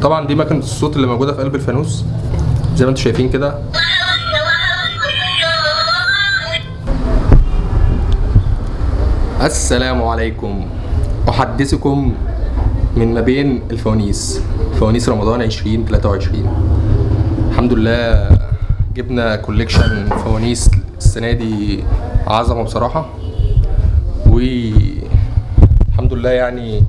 طبعا دي مكنه الصوت اللي موجودة في قلب الفانوس زي ما انتم شايفين كده. السلام عليكم، احدثكم من ما بين الفوانيس، فوانيس رمضان 2023. الحمد لله جبنا collection فوانيس السنة دي عظمه بصراحة، والحمد لله يعني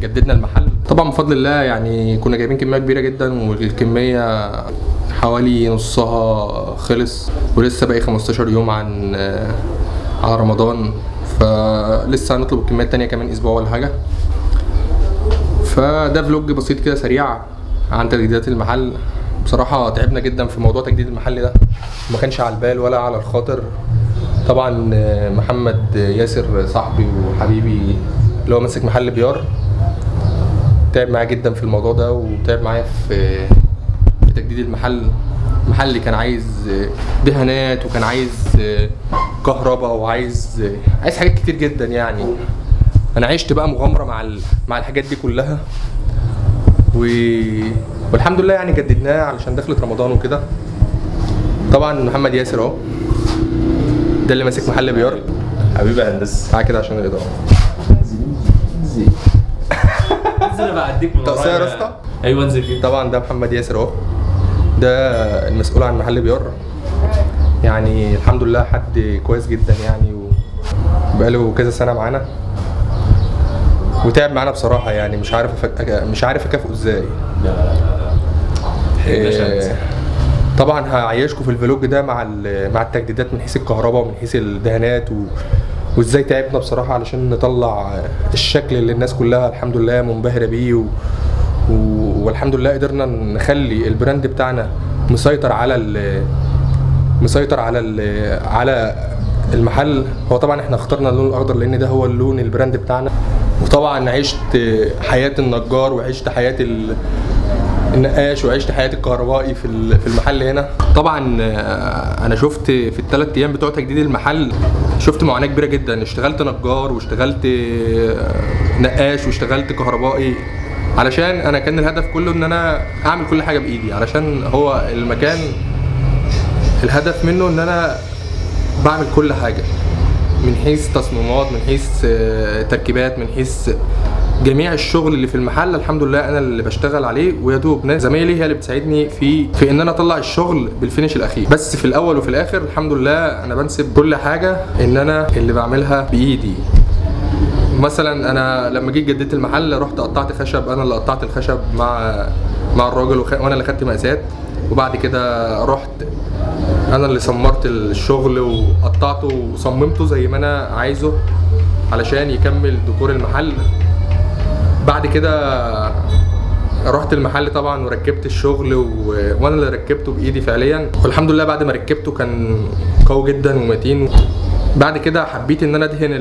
جددنا المحل طبعا بفضل الله. يعني كنا جايبين كمية كبيرة جدا، والكميه حوالي نصها خلص، ولسه باقي 15 يوم عن على رمضان، فلسه هنطلب الكمية التانية كمان اسبوع ولا حاجة. فده vlog بسيط كده سريع عن تجديدات المحل. بصراحة تعبنا جدا في موضوع تجديد المحل ده، ما كانش على البال ولا على الخاطر. طبعا محمد ياسر صاحبي وحبيبي اللي هو ماسك محل بيار، تعب معايا جدا في الموضوع ده، وتعب معايا في تجديد المحل. المحل كان عايز دهانات، وكان عايز كهرباء، وعايز حاجات كتير جدا. يعني انا عشت بقى مغامرة مع الحاجات دي كلها، والحمد لله يعني جددناه علشان دخلت رمضان وكده. طبعا محمد ياسر اهو ده اللي ماسك محل بيار. حبيبي يا هندسة، تعالى كده عشان الاضاءة. انزل انا بعديك من تقصير يا اسطى. ايوه انزل كده. طبعا ده محمد ياسر اهو، ده المسؤول عن محل بيار. يعني الحمد لله حد كويس جدا يعني، وبقاله كذا سنة معانا وتعب معانا بصراحة. يعني مش عارف اكافئه ازاي. إيه، طبعا هعيشكم في ال vlog ده مع التجديدات من حيث الكهرباء ومن حيث الدهانات وازاي تعبنا بصراحة علشان نطلع الشكل اللي الناس كلها الحمد لله منبهره بيه، والحمد لله قدرنا نخلي ال brand بتاعنا مسيطر على المحل. هو طبعا احنا اخترنا اللون الاخضر لان ده هو اللون ال brand بتاعنا. وطبعا عشت حياة النجار، وعشت حياة النقاش، وعشت حياة الكهربائي في المحل هنا. طبعا انا شفت في الثلاث ايام بتوع تجديد المحل شفت معاناة كبيرة جدا. اشتغلت نجار، واشتغلت نقاش، واشتغلت كهربائي، علشان انا كان الهدف كله ان انا اعمل كل حاجة بايدي، علشان هو المكان الهدف منه ان انا بعمل كل حاجة، من حيث تصميمات، من حيث تركيبات، من حيث جميع الشغل اللي في المحل. الحمد لله انا اللي بشتغل عليه، ويا دوب ناس زمايلي هي اللي بتساعدني في ان انا اطلع الشغل بال finish الاخير. بس في الاول وفي الاخر الحمد لله انا بنسب كل حاجة ان انا اللي بعملها بايدي. مثلا انا لما جيت جددت المحل رحت قطعت خشب، انا اللي قطعت الخشب مع الراجل، وانا اللي خدت مقاسات. وبعد كده رحت انا اللي سمرت الشغل وقطعته وصممته زي ما انا عايزه علشان يكمل ديكور المحل. بعد كده رحت المحل طبعا وركبت الشغل، وانا اللي ركبته بايدي فعليا، والحمد لله بعد ما ركبته كان قوي جدا ومتين. بعد كده حبيت ان انا ادهن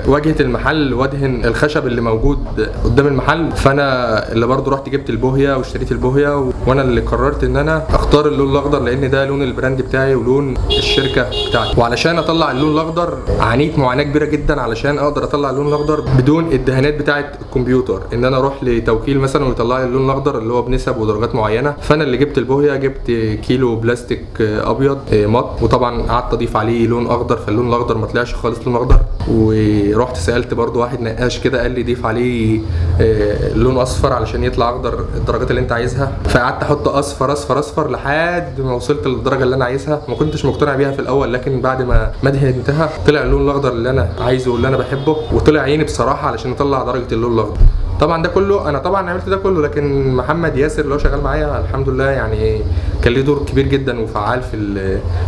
واجهه المحل وادهن الخشب اللي موجود قدام المحل، فانا اللي برضو رحت جبت البوهيه واشتريت البوهيه، وانا اللي قررت ان انا اختار اللون الاخضر لان ده لون ال brand بتاعي ولون الشركة بتاعتي. وعلشان اطلع اللون الاخضر عانيت معاناة كبيرة جدا علشان اقدر اطلع اللون الاخضر بدون الدهانات بتاعه الكمبيوتر، ان انا اروح لتوكيل مثلا ويطلع لي اللون الاخضر اللي هو بنسب ودرجات معينة. فانا اللي جبت البوهيه، جبت كيلو بلاستيك ابيض مط، وطبعا قعدت اضيف عليه لون اخضر، فاللون الاخضر ما طلعش خالص لون اخضر. ورحت سالت برضو واحد نقاش كده قال لي ضيف عليه لون اصفر علشان يطلع اخضر الدرجات اللي انت عايزها. فقعدت احط اصفر اصفر اصفر لحد ما وصلت للدرجة اللي انا عايزها. ما كنتش مقتنع بيها في الاول، لكن بعد ما دهنتها طلع اللون الاخضر اللي انا عايزه واللي انا بحبه، وطلع عيني بصراحة علشان اطلع درجه اللون الاخضر. طبعا ده كله انا طبعا عملت ده كله، لكن محمد ياسر اللي هو شغال معايا الحمد لله يعني كان ليه دور كبير جدا وفعال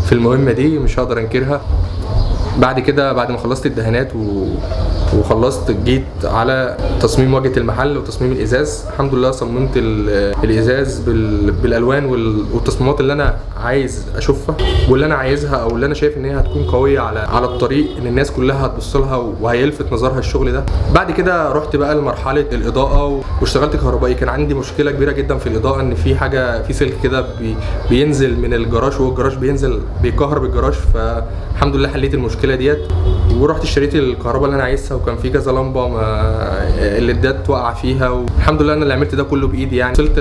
في المهمة دي، مش هقدر انكرها. بعد كده بعد ما خلصت الدهانات وخلصت، جيت على تصميم واجهه المحل وتصميم الازاز. الحمد لله صممت الازاز بالالوان والتصميمات اللي انا عايز اشوفها واللي انا عايزها، او اللي انا شايف ان هي هتكون قوية على الطريق، ان الناس كلها هتبص لها وهيلفت نظرها الشغل ده. بعد كده رحت بقى لمرحلة الاضاءة واشتغلت كهربائي. كان عندي مشكلة كبيرة جدا في الاضاءة، ان في حاجة في سلك كده بينزل من الجراج، والجراج بينزل بيكهرب الجراج. فالحمد لله حليت المشكلة المشكلة ديت. ورحت اشتريت الكهرباء اللي انا عايزها، وكان في كذا لمبة ما الليدات وقع فيها، والحمد لله انا اللي عملت ده كله بايدي. يعني وصلت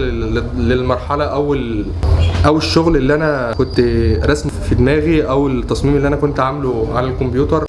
للمرحلة او الشغل اللي انا كنت رسم في دماغي، او التصميم اللي انا كنت عامله على الكمبيوتر.